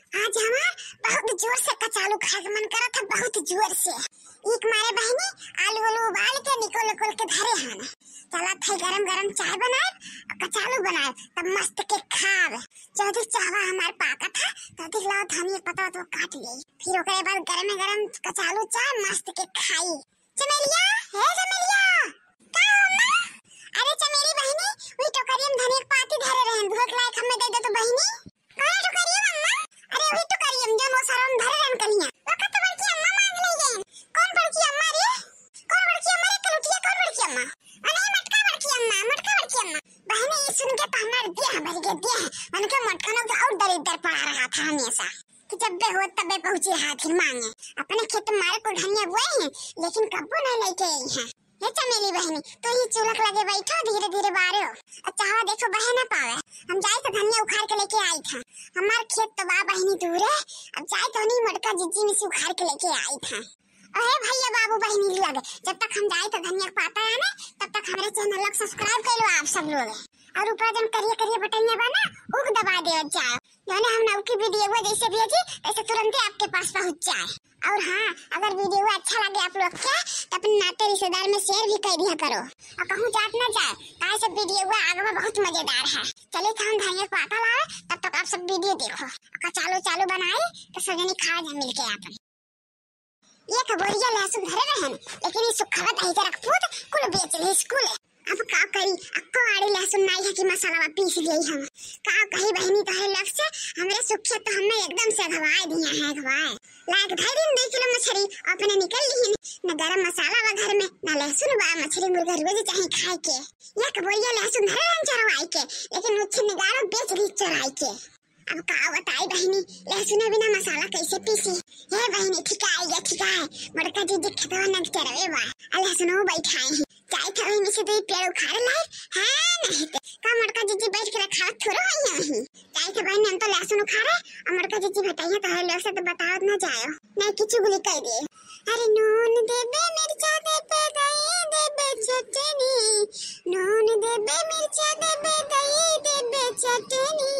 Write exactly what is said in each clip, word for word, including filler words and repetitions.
आज हमार बहुत जोर से कचालू खाए के मन करत है, बहुत जोर से। एक मारे बहिनी आलू उलू उबाल के निकोल निकोल के धरे हन। चलत है गरम गरम चाय बनाए और कचालू बनाए, तब मस्त के खाब। जल्दी चाहवा हमार पाकत है, जल्दी लाओ धनिया पत्ता तो काट ले, फिर ओकरे बाद गरम गरम कचालू चाय मस्त के खाई। चमेलिया, हे चमेलिया, का हो अम्मा? अरे चमेली बहिनी, वही टोकरिया में धनिया के पाती धरे रहन, भूख लायक हमें दे दे तो बहिनी। कौन टोकरिया अम्मा? अरे वही टोकरिया में जो वो सरम धरे रहन कलिया। वो कत बड़की अम्मा मांग ले गई। कौन बड़की अम्मा रे? कौन बड़की अम्मा रे कलुटिया, कौन बड़की अम्मा? अरे मटका बड़की अम्मा, मटका बड़की अम्मा। बहिनी ये सुन के तो हमार देह भर के देह, उनके मटका लोग और दरिद्र पड़ा रहा था हमेशा। कि जब बे हो तबे पहुंची हाथी मांगे। अपने खेत मारे को धनिया बोए हैं, लेकिन कब्बो नहीं लेके आई हैं। हे चमेली बहिनी, तू ही चूल्हा के लगे बैठो, धीरे धीरे बारो। और चाहवा देखो बहे ना पावे। हम जाई तो धनिया उखाड़ के लेके आई था। हमार खेत तो बा बहिनी दूर है, अब जाई तो नहीं मोटका जिज्जी में से उखाड़ के लेके आई था। अरे भैया बाबू बहिनी लगे, जब तक हम जाई तो धनिया के पाता है ना, तब तक हमारे चैनल को सब्सक्राइब कर लो आप सब लोग। और ऊपर जन करिया करिया बटनिया बा ना, उक दबा दे जाओ। जौने हम नौकी वीडियो जैसे भेजी, तैसे तुरंते आपके पास पहुंच जाए। और हाँ, अगर वीडियो अच्छा लगे आप लोग के, तो अपने नाते रिश्तेदार में शेयर भी कर दिया करो। और कहूँ जात ना जाए, काहे से वीडियो आगे में बहुत मजेदार है। चले तो हम धनिया के पाता लावे, तब तक आप सब वीडियो देखो। कचालू चालू बनाई, तो सब जनी खा जा मिलके आपन। एक बोरिया लहसुन धरे रहन, लेकिन ई सुखवा दही जरा पूत कुल बेच ले स्कूल। अब का करी, अक्को आड़ी लहसुन नाई है कि मसाला पीस गई हम। का कही बहिनी तोहरे लग से, हमरे सुखे तो हमने एकदम से घवाए दिया है, घवाए। लायक ढाई दिन दो किलो मछरी अपने निकल ली, न गरम मसाला बा घर में, न लहसुन बा, मछरी मुर्गा रोज चाहे खाए के। एक बोरिया लहसुन धरे रहन चरवाए के, लेकिन उच्छे निगारो बेच ली चोराए के। अब का बताई बहिनी, लहसुन बिना मसाला कैसे पीसी? हे बहिनी, ठीक है, ये ठीक है। मोटका जिज्जी खेतवा नंग चरवे बा, आ लहसुनो बैठाए ही। जाई थे वहीं से दो पेड़ उखाड़ लाई। हाँ, नहीं ते का मोटका जिज्जी बैठ के रखा थोड़ा है यहीं। जाई थे बहिनी, हम तो लहसुन उखाड़े, और मोटका जिज्जी बताइए तो लोग से तो बतावत ना जाओ, नहीं कि चुगली कर दिए। अरे नून देबे, मिर्चा देबे, दही देबे, चटनी। नून देबे, मिर्चा देबे, दही देबे, चटनी।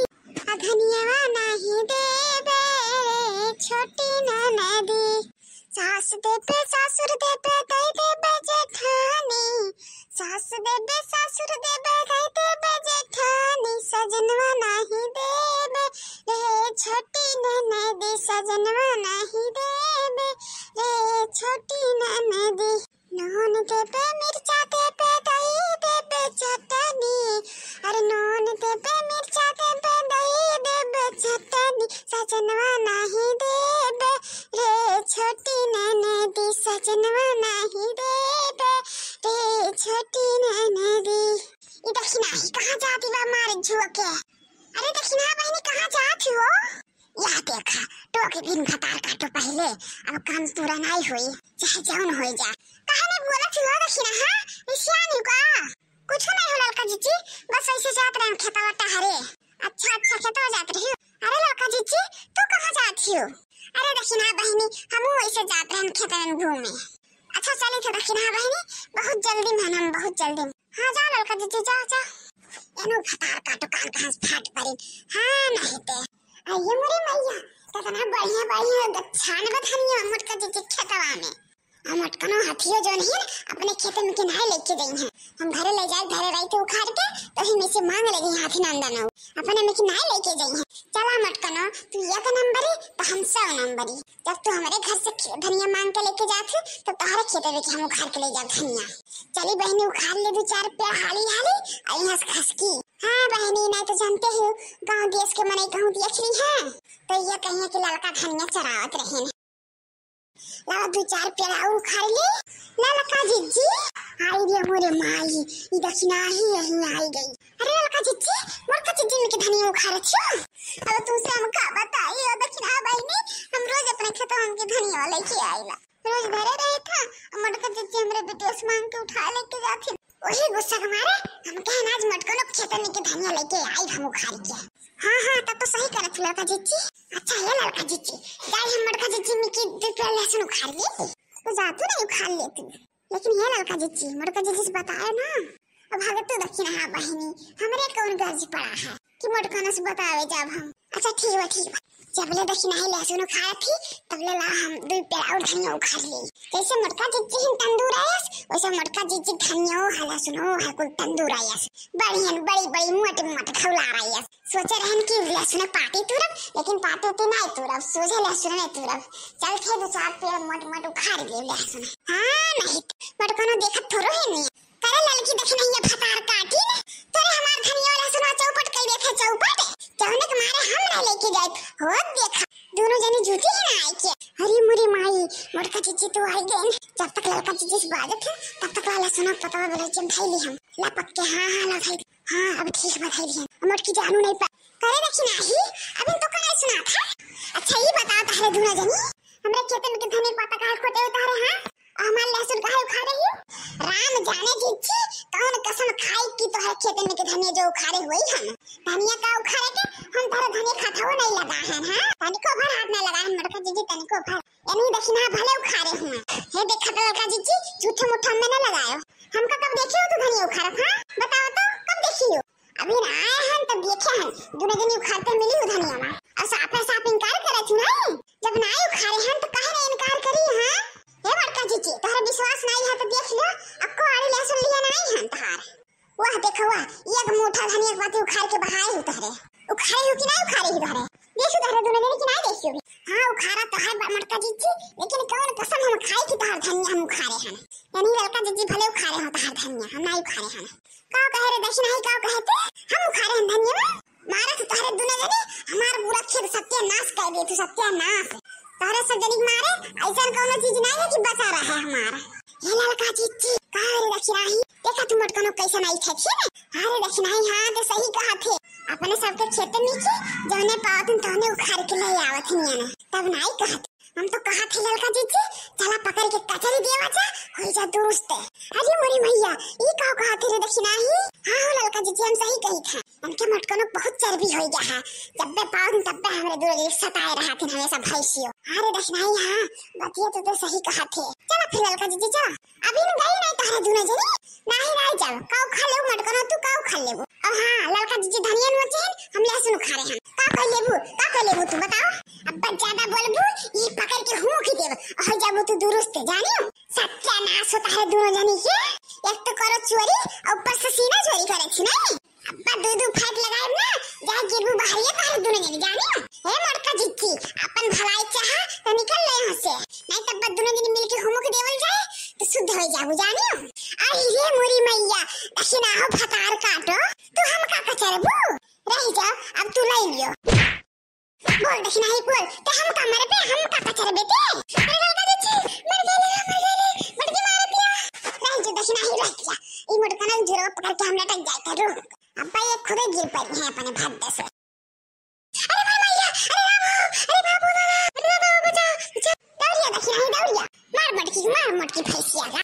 आ धनियावा नाही देबे रे छोटी ननदी। सास देबे, सासुर देबे, दई देबे जेठानी। सास देबे, सासुर देबे, दई देबे जेठानी। सजनवा नाही देबे रे छोटी ननदी, सजनवा नाही देबे रे छोटी ननदी। नून देबे, मिर्चा देबे, दही देबे, चटनी। अरे नून देबे, मिर्चा देबे, दही देबे, चटनी। सजनवा नाही देबे रे छोटी ननदी, सजनवा नाही देबे रे छोटी ननदी। ई दखिना ही कहाँ जाती बा मारे झुआ के? अरे दखिना बहिनी, कहाँ जात हो? यह देखा, टोके बिन भतार काटो पहिले, अब काम पूरा नाई होई, चाहे जौन होई जा। काहे नहीं बोलत हो दखिना, हाँ? रिसियान हो का? कुछ नहीं हो ललका जिज्जी, बस ऐसे जात रहन खेतवा टहरे। अच्छा, अच्छा, खेतवा जात रही हो। अरे ललका जिज्जी, तू कहाँ जात हो? अरे दखिना बहिनी, हमहू ऐसे जात रहन खेतवन घूमे। अच्छा, चली थे दखिना बहिनी, बहुत जल्दी में हम, बहुत जल्दी में। हाँ, जा ललका जिज्जी, जा, जा। एनो भतार काटो कान कहाँ से फाट पड़ी। हाँ, नहीं ते। अये मोरे मैया, कितना बढ़िया बढ़िया गच्छान बा धनिया मोटका जिज्जी खेतवा में। आ मोटकनो हथियो जौन है अपने खेत में के नाई लेके जाई हैं। हम घरे ले जाए, घरे रही थे उखाड़ के, तो ही में से मांग ले गई हाथी नंदन हो। अपने में के नाई लेके जाई हैं। चला मोटकनो, तू एक नंबरी, तो हम सौ नंबरी। जब तू हमारे घर से खे-, धनिया मांग के लेके जात है, तो तोहरे खेत में के हम उखाड़ के ले जाब धनिया। चली बहिनी, उखाड़ ले दो चार पेड़ हाली हाली, आ यहाँ से खसकी। हाँ बहिनी, नहीं तो जानते हो, गाँव देश के मनई कहूँ देख ली है, तो ये कहिए कि ललका धनिया चरावत रहे। लावा दो चार पेड़ और उखाड़ ले। ललका जिज्जी, आई रे मोरे माई, ई दखिना ही यहीं आई गई। अरे ललका जिज्जी, मोटका जिज्जी में के धनिया उखाड़ छो। अब तुमसे हम का बताई, ओ दखिना बहिनी, हम रोज अपने खेतवा में के धनिया लेके आइला। रोज घरे रहे था, और मोटका जिज्जी हमरे बिटिया से मांग के उठा लेके जाते। वही गुस्सा के मारे हम कहन आज मोटकनो खेत में के धनिया लेके आई हम उखाड़ के। हाँ, हाँ, तब तो सही करत हो ललका जिज्जी। अच्छा, ये ललका जिज्जी, जाई हम मोटका जिज्जी में के दो पेड़ लहसुन उखाड़ ली। तो जा तू नहीं उखाड़ ले तू। लेकिन ये ललका जिज्जी, मोटका जिज्जी से बताए ना। अब भागत तू दखिना बहिनी, हमरे कौन गर्ज पड़ा है कि मोटकनो से बतावे जाब हम। अच्छा, ठीक बा, ठीक बा। जबले दखिनाही लहसुन उखाड़त ही, तबले ला हम दुइ पेड़ और धनिया उखाड़ ली। जैसे मोटका जिज्जी हिन तंदूर आयस, वैसे मोटका जिज्जी धनिया हो, लहसुन हो, है कुल तंदूर आयस। बड़ी हन, बड़ी, बड़ी मोट, मोट खौला आयस। सोचे रहन कि लहसुन पाती तुरब, लेकिन पाती उती नाई तुरब, सोझे लहसुन नहीं तुरब। चल थे दो चार पेड़ मोट, मोट उखाड़ ले लहसुन। हाँ, नहीं त मोटकनो देखत थोड़ो है नहीं। करे ललकी दखिनहिया भतार काटी ने, तोरे हमार धनिया लहसुन चौपट कई देखे चौपट, जौने के मारे हम नहीं लेके जाए। हो देखा, दोनों जनी जूती ही ना आए के। अरे मोरी माई, मोटका जिज्जी तो आई गए। जब तक ललका जिज्जी से बाजत है, तब तक ला लहसुन पतवा वाला जम धई ली हम। ला पक्के, हाँ, हाँ, ला धई दी। हाँ, अब ठीक बा, धई ली हम। मोटकी जानू नहीं पा-, करे दखिनाही, अभी तो का नहीं सुना था। अच्छा, ये बताओ तहरे दोनों जनी, हमरे खेतन के धनिया पत्ता काहे खोटे उतारे, हाँ? और हमार लहसुन काहे उखाड़े ही? राम जाने जिज्जी, कौन कसम खाई कि तोहरे खेतन के धनिया जो उखाड़े हुई हम। धनिया का उखाड़े के, हम तोहरे धनिया खाथवो नहीं लगा है, हाँ? तनिको भर हाथ नहीं लगा है, मोटका जिज्जी, तनिको भर। यानी दखिना भले उखाड़े हुए। हे देखा तो ललका जिज्जी, झूठे मूठे में न लगायो। हमका कब देखे हो तू धनिया उखाड़त, हाँ? बताओ तो, कब देखी हो? अभी ना आए हन, तब देखे हन, दोनों जनी उखाड़ते मिली हो धनिया मा। और साफे साफ इनकार करे थी नहीं, जब ना उखाड़े हन, तो काहे ना इनकार करी, हाँ? हे बड़का जिज्जी, तोहरे विश्वास नहीं है तो देख लो, अक्को आड़ी लहसुन लिहे नहीं हन तोहार। वाह, देखो वाह, एक मूठा धनिया के पाती उखाड़ के बहाए ही तोहरे। उखाड़े हो कि नहीं उखाड़े ही तोहरे? देखो तोहरे दोनों जने कि नहीं देखियो भी। हाँ, उखाड़ा तो है बा-, मोटका जिज्जी, लेकिन कौन कसम हम खाई कि तोहर धनिया हम उखाड़े हन। यानी ललका जिज्जी भले उखाड़े हो तोहर धनिया, हम नहीं उखाड़े हन। का कहे रे दखिनाही, का कहे ते? हम उखाड़े हन धनिया में? मारे तो तोहरे दोनों जने हमार पूरा खेत सत्यानाश कर दे तू, सत्यानाश। तोहरे सब जनी के मारे ऐसा कौनो चीज नहीं है कि बचा रहा है हमार। हे ललका जिज्जी, का रे दखिनाही? देखा तू मोटकनो कैसन आई थे, ठीक है? हाँ रे दखिनाही, हाँ, तो सही कहा थे। अपने सबके खेत में की जौने पावत तौने उखाड़ के ले आवत ही नहीं। तब नहीं कहा थे। हम तो कहा थे ललका जिज्जी, चला पकड़ के कचरी देवा जा, हो जा दुरुस्त। अरे मोरी मैया, ई का कहा थे रे दखिनाही? हाँ हो ललका जिज्जी, हम सही कही थे। उनके मोटकनो बहुत चर्बी हो गया है। जब बे पावत तब बे हमरे दूर सताए रहा थे हमेशा भैंसियो। हाँ रे दखिनाही, हाँ, बतिया तो, तो सही कहा थे। चला फिर ललका जिज्जी, चला। अभी न गई नहीं तोहरे दुनो जनी। नाही, नाही जाओ। का उखाड़ लेबू मोटकनो तू, का उखाड़ लेबू? और हाँ, ललका जिज्जी धनिया नोचे हैं, हम लहसुन उखाड़े हैं। का कर लेबू, का कर लेबू तू बताओ? अब बस ज्यादा बोलबू, ये पकड़ के हुमुक देब। और जाबू तू दुरुस्त, जानियो? सत्यानाश होता है दुनो जनी के। एक तो करो चोरी और ऊपर से सीना चोरी करे थी, नहीं? अब्बा दू दू फाइट लगाएब ना, जाए गिरबू बहरिया तोहरे दुनो जनी, जानियो? हे मोटका जिज्जी, अपन भलाई चाहा तो निकल ले यहाँ से, नहीं तो अब्बा दुनो जनी मिलके हुमुक देवल जाए तो शुद्ध हो जाबू, जानियो? अरे रे मोरी मैया, दखिना हो भतार काटो, तू हमका कचरबू? रह जाओ, अब तू ले लियो। बोल दखिना ही बोल, ते हमका मरबे, हमका कचरबे ते? अरे ललका जिज्जी, मर गई रे, मर गई रे, मटकी मार दिया। रह जो दखिना ही रह गया, ई मोटका ना जुरवा पकड़ के हम लटक जाए थे, रुक। अब्बा ये खुदे गिर पड़ी है अपने भद्दे से। अरे भाई मैया, अरे राम हो, अरे बाबू दादा, अरे दादा बचाओ, बचाओ। दौड़िया दखिना ही दौड़िया। मार मटकी, मार मटकी भैंसिया का।